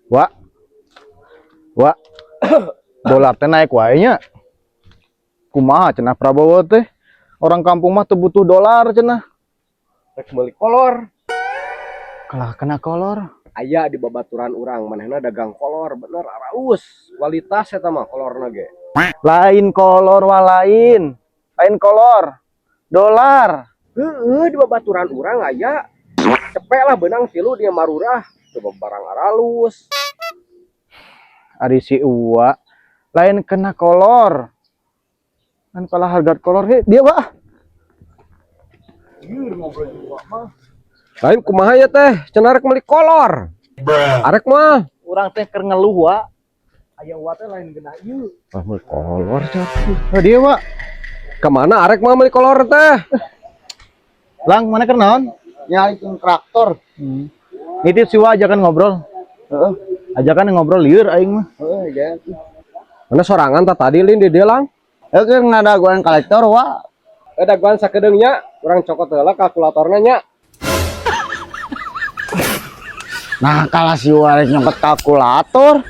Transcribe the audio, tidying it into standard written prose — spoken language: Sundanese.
Wa. Wa. Dolar teh naik wae nya. Kumaha cenah Prabowo teh? Orang kampung mah teu butuh dolar cenah. Rek meuli kolor. Kalah kena kolor. Aya di babaturan urang manehna dagang kolor bener araus. Kualitas eta mah kolorna ge. Lain kolor wa lain. Lain kolor. Dolar. Heeh, di babaturan urang aya. Cepek lah beunang tilu dia marurah. Coba barang aralus. Ari si Uwa lain kena kolor. Kan kalau harga kolor ge dia, Pak. Lain kumaha ya teh? Cenah rek meuli kolor. Arek mah. Urang teh keur ngeluh, Wa. Aya Uwa teh lain genah ieu. Ah, meuli kolor cenah. Oh, dia, Wa. Kemana arek mah meuli kolor teh? Lang, mana keur naon? Nyari traktor. Nitip si Wa ajakan ngobrol. Heeh. Ajakan ngobrol lieur aing mah. Heeh, ya. Mana sorangan tah tadi lin di dieu lang? Heuh, keur ngadagoan kolektor wa. Eh, dagoan sakedeung nya, urang cokot heula kalkulatorna nya. Nah, kalah si Wa rek nyokot kalkulator.